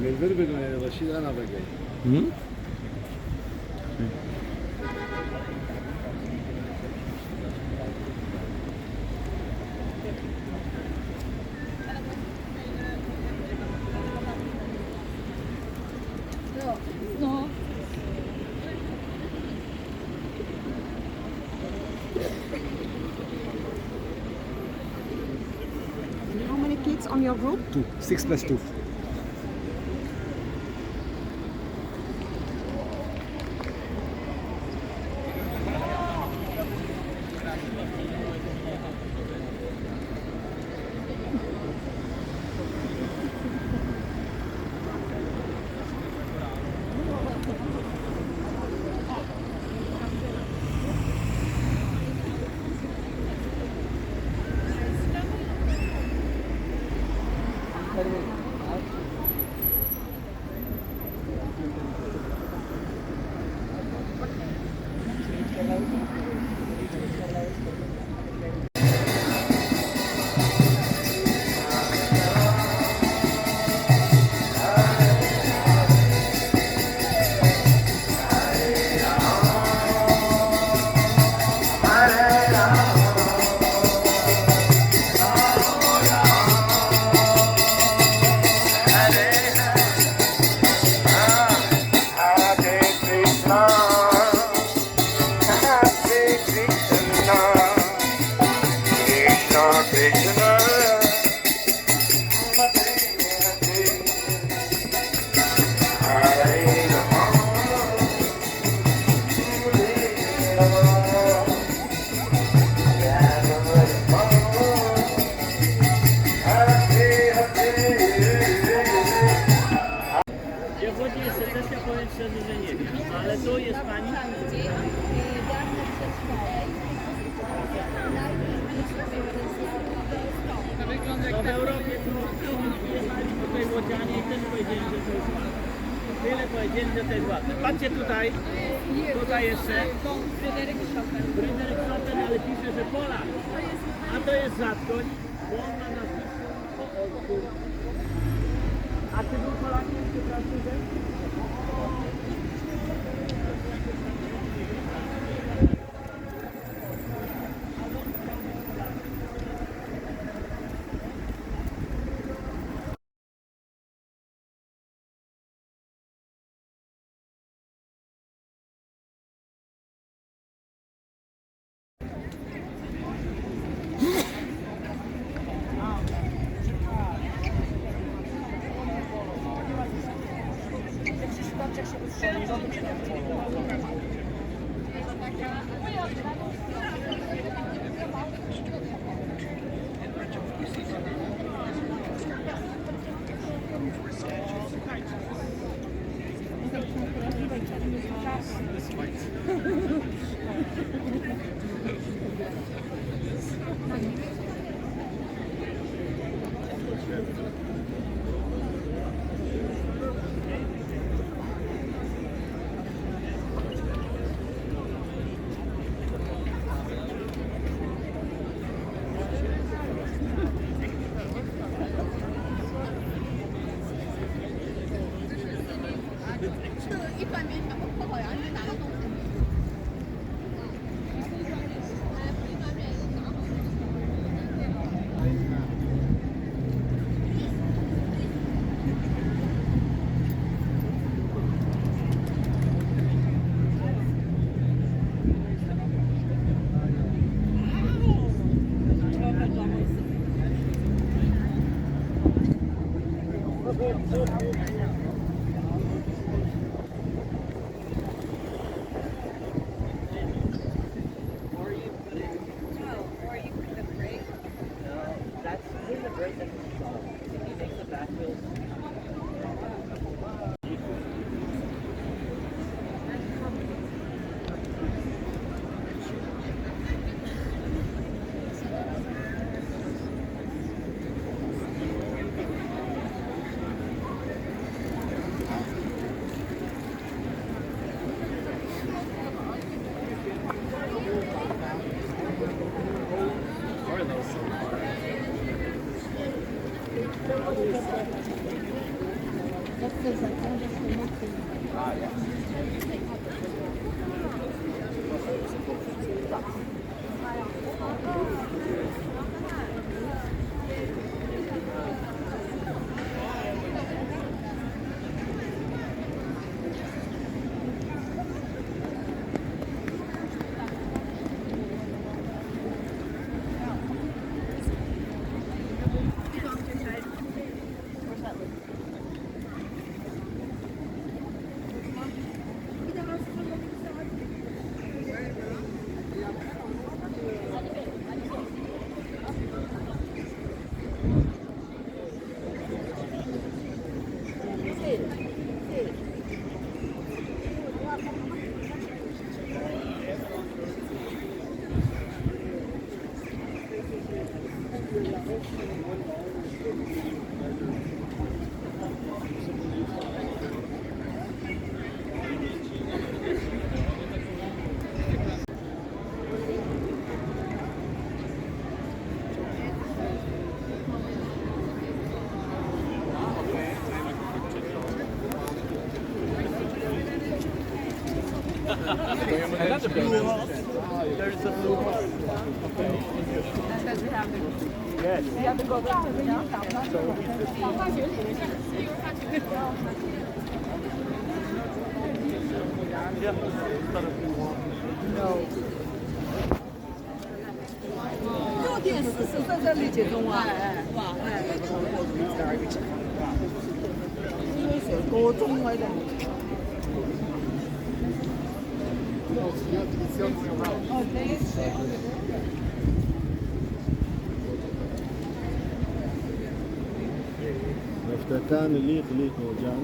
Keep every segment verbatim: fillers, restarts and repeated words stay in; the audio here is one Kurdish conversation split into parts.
Mêlvir bigre, Reşîd ana vegey. Hı? No. How many kids on your group? Two. Six plus two. Yo voy a hacer esta por el Vale, tú y España. Los europeos, Pace tutaj, tutaj jeszcze. Frederikszofen, ale pisze, że Polak. A to jest rzadkość, bo on ma nazwisko. A czy był Polakiem, czy Francuzem? Or you put it, no, or you put the brake. No, that's in the brake. That's the solid. If you take the back wheels. Meftetan lîq lîq hocam.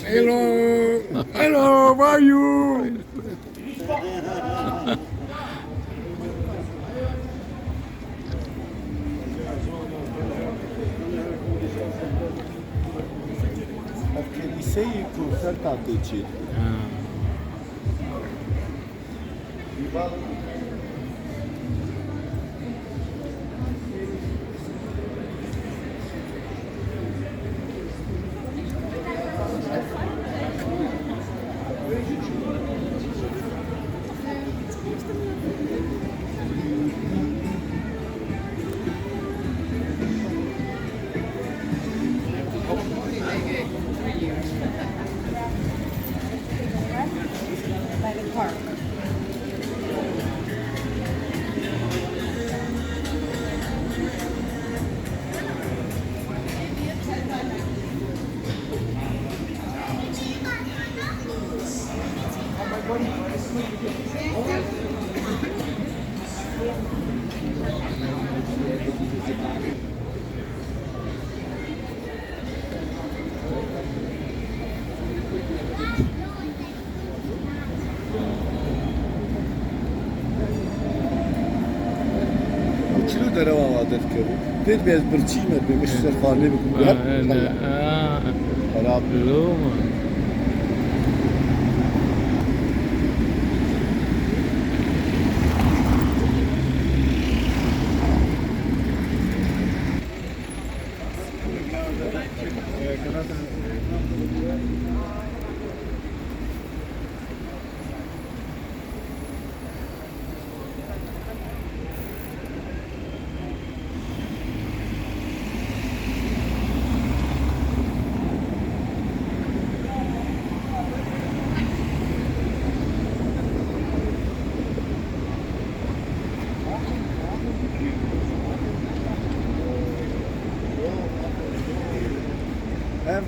Hello, hello, how are you? Ev kilîseyê ku ser tatê çê. Ha. By the park. Çilo derewa wa derkevin. Pêr be ez birçî me, pê min ji ser xanê bikim. Ha, hep ne, xera-, ha. Xerab. Loma. Ev, e,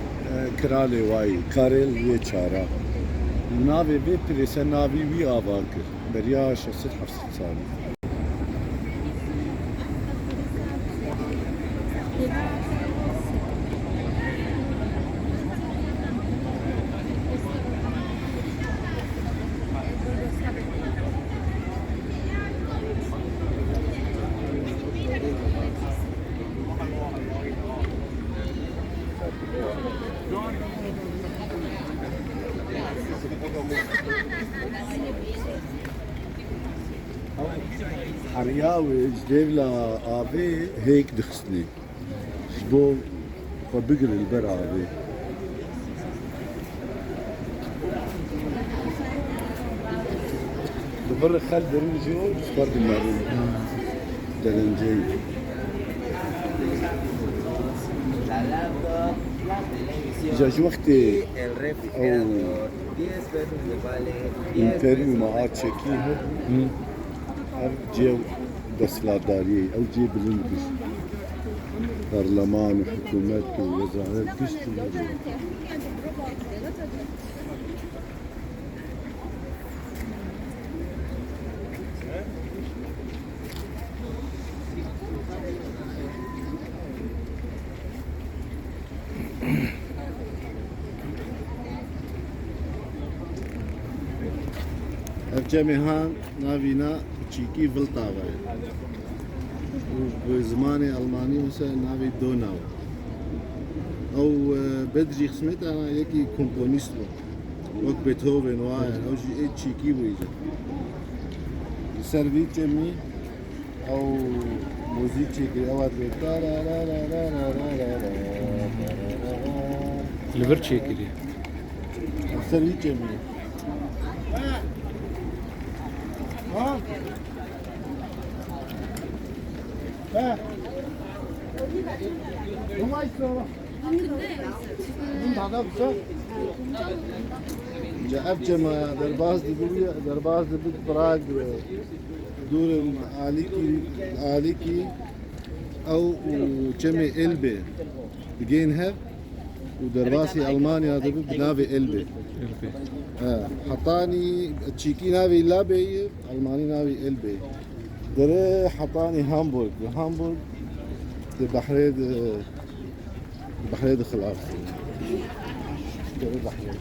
kiralê wayî, Karel yê çara. Navê vê pirê ser navî wî ava kir. Beriya şeş sed heft sed salî. Heriya wê ji dêvla avê hêk dixistinê. Ji bo xwe bigire li ber avê. Li vir xel dirin jî û ji xwe dimerin. Derenceyê. Îja ji wextê ew întervî me hat çekî, ev cihê desthilatdariyê, ew cihê bilind bû. Parleman û hikûmet û wezaret gişt û Ev cemê han navî na bi çîkî Viltava ye. Û bi zimanê Almanî wisa navê Donau. Ew, e, bedrî xismeta yekî komponîst bû. Wek Beethoven, wa, ew jî ê çîkî bû îca. Li ser vî çemî ew muzîk çêkirî, ew hat vê ta ra ra ra ra ra ra ra ra ra ra ra. Li vir çêkirî. Li ser vî çemî. Ha? Ha? Huma istiyor. Bunun daha da güzel. Ca ev cema derbas dibi, derbas dibi Prag, Durham, Aliki, Aliki, ew û çemê Elbe digên hev û derbasî Almanya dibi bi navê Elbe. Elbe. He, hetanî çîkî navê Labê ye, Almanî navê Elbe. Dere hetanî Hamburg. Hamburg di behrê de, Behrê dixil av xwe. Gere behrê.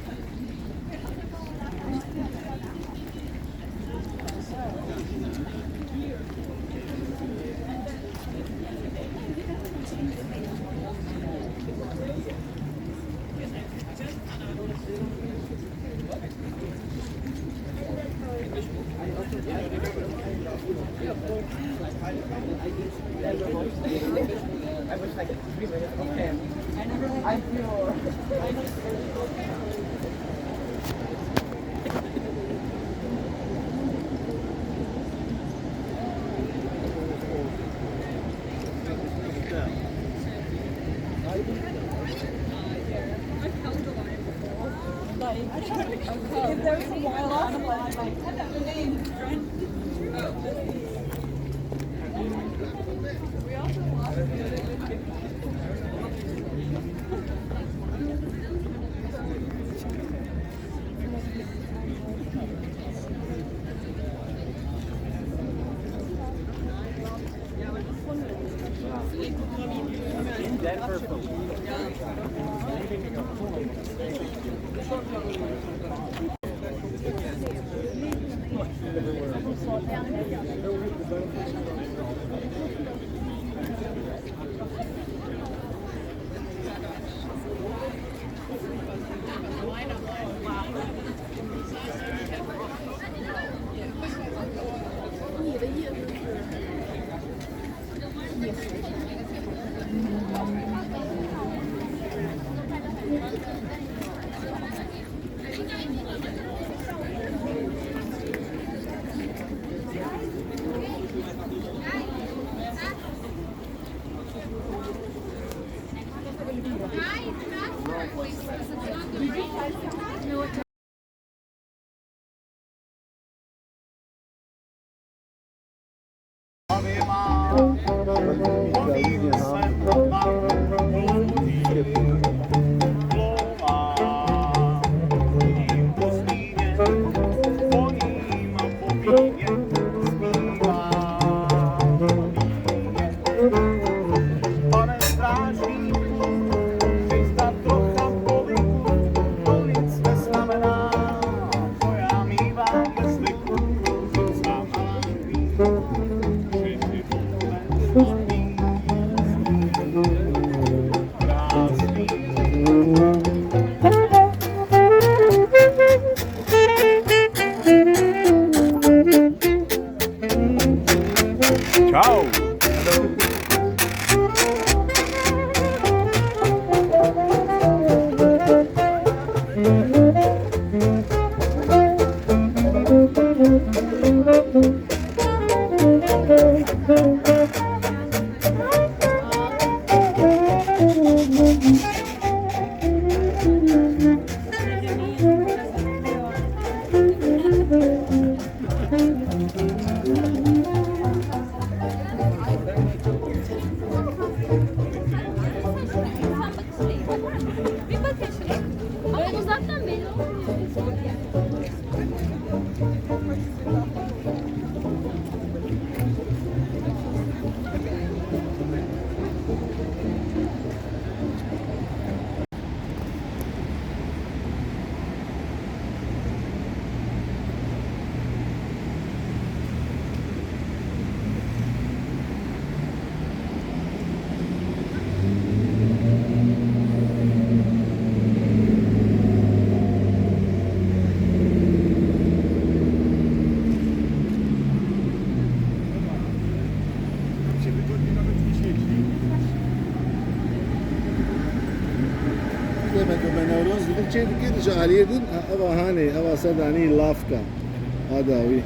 Ciao. Ama uzaktan belli olmuyor. Dê me, me Newroz dibin çê dikir, ji aliyê din, ha, eva hanê, eva sedanî lafka. Ha dawî.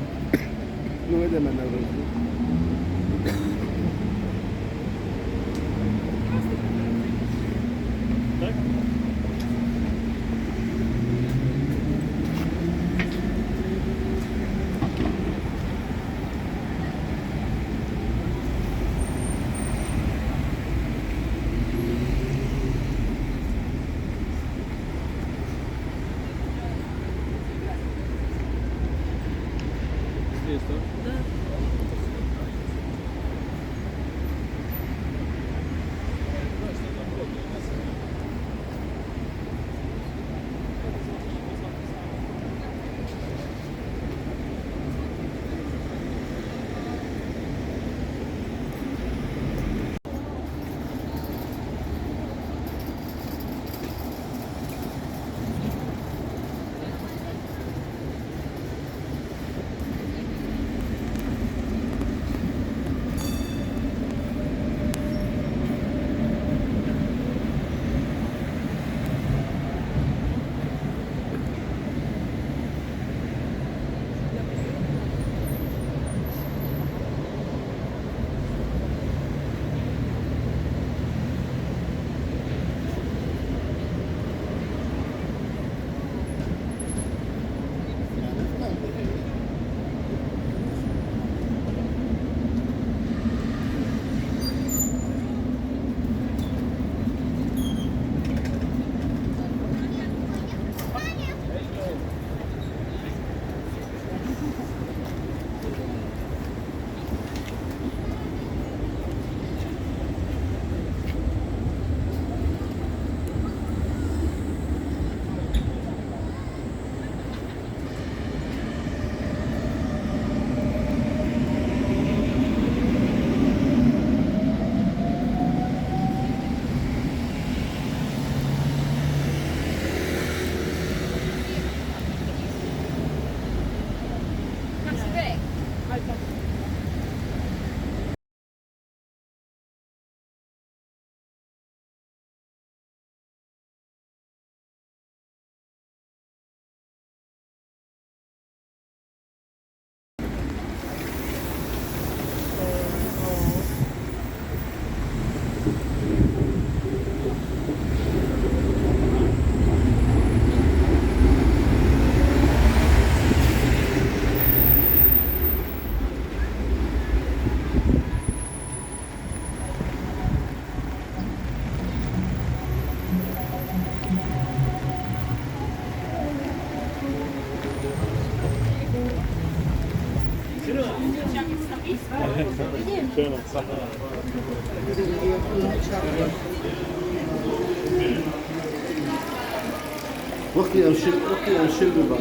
Li wê de me Newroz dibin. Wextê ew şil, wextê ew şil biba.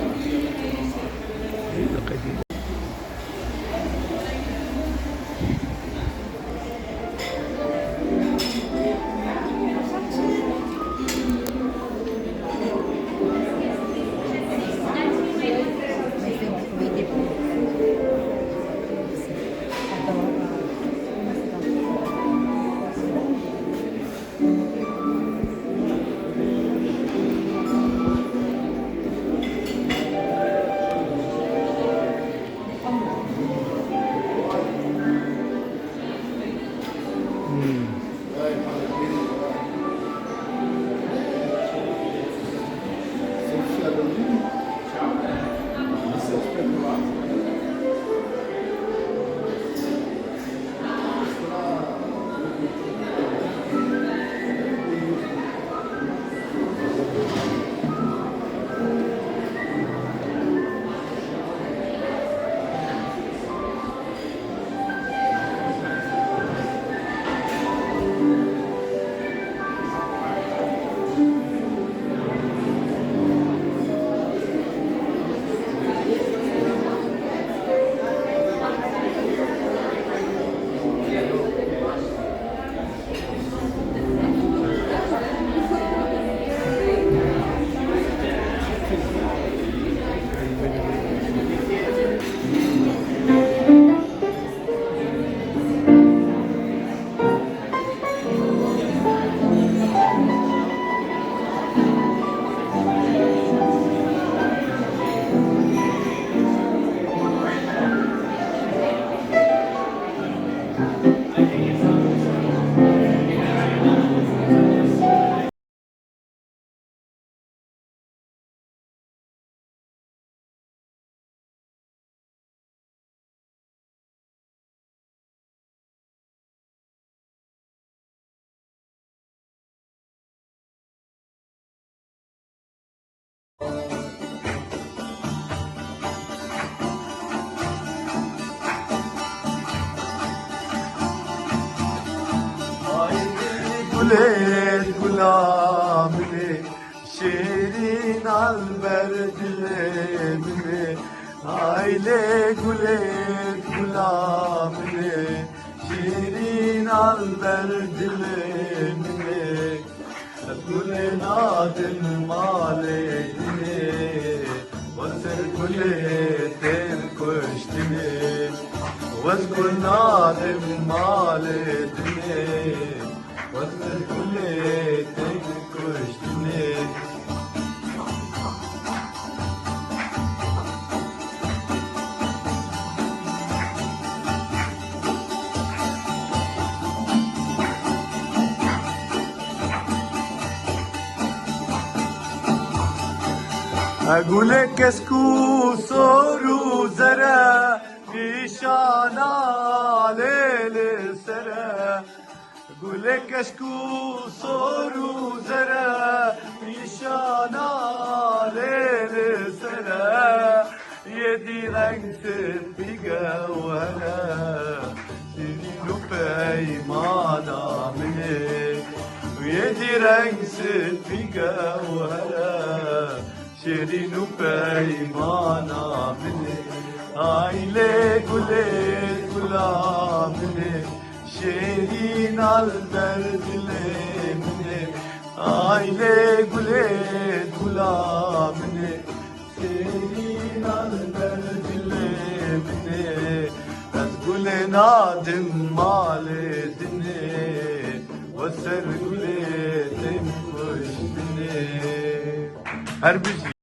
Gulê gula min ê, şêrîn al ber dilê min ê. Ay lê gulê gula min ê, şêrîn al ber dilê min ê. Ez gulê nadim malê dinê, we ser gulê tên kuştinê. Ez gul nadim malê dinê, we ser gulê tên kuştinê. Gulê kesk û sor û zer e, nîşana lê li ser e. Gulê keşk û sor û zer e, nîşana lê li ser e. Yê dî reng spî gewher e, şîrîn û peymana min ê. Yê dî reng spî gewher e, şêrîn û peymana min ê. Ay lê gulê gula min ê, şêrîn al ber dilê min ê. Ay lê gulê gula min ê, şêrîn al ber dilê min ê. Ez gulê nadim malê dinê, we ser gulê tên kuştinê. Her bijî.